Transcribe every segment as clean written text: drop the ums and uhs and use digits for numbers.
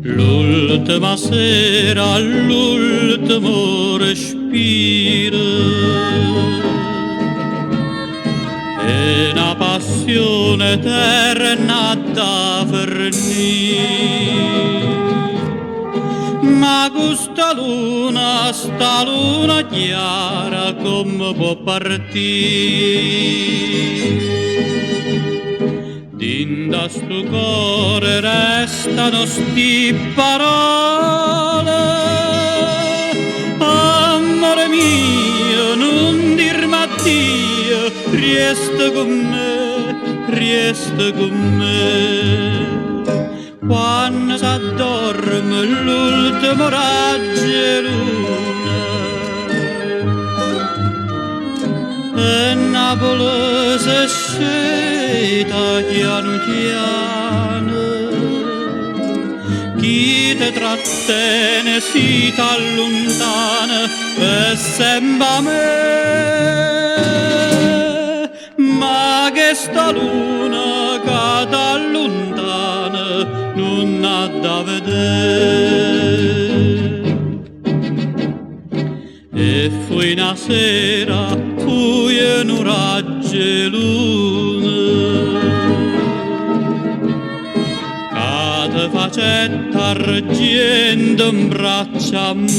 L'ultima sera, l'ultimo respiro E una passione eterna da fernì. Ma questa luna, sta luna chiara, come può partire? Dinda sto cuore restano sti parole. Amore mio, non dirmi addio, resta con me, resta con me. Quando s'addorme l'ultimo raggio di luna e Napoli si sceta piano piano, chi te trattene si t'allontana e sembra a me. Ma che sta luna che t'allontana non ha da vedere. E fu una sera, fu un raggio di luna che te facette argento in braccio a me.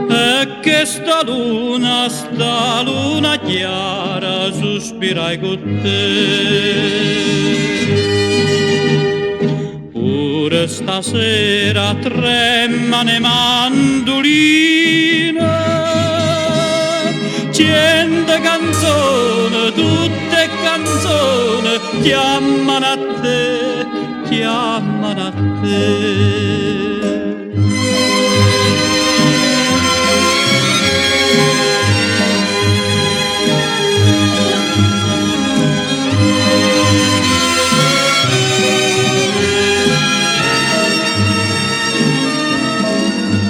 E che sta luna, sta luna chiara, sospirai con te. Pure stasera tremano le mandoline, cento canzoni, tutte canzoni, chiamano a te, chiamano a te.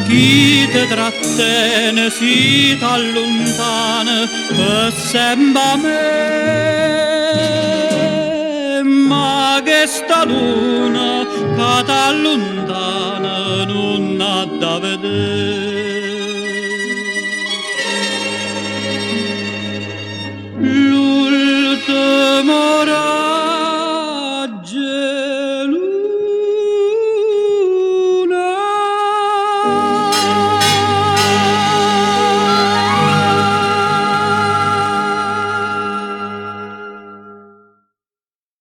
Chi te trattene si t'allontana per sempre a me. Ma che sta luna che t'allontana non ha da vedere.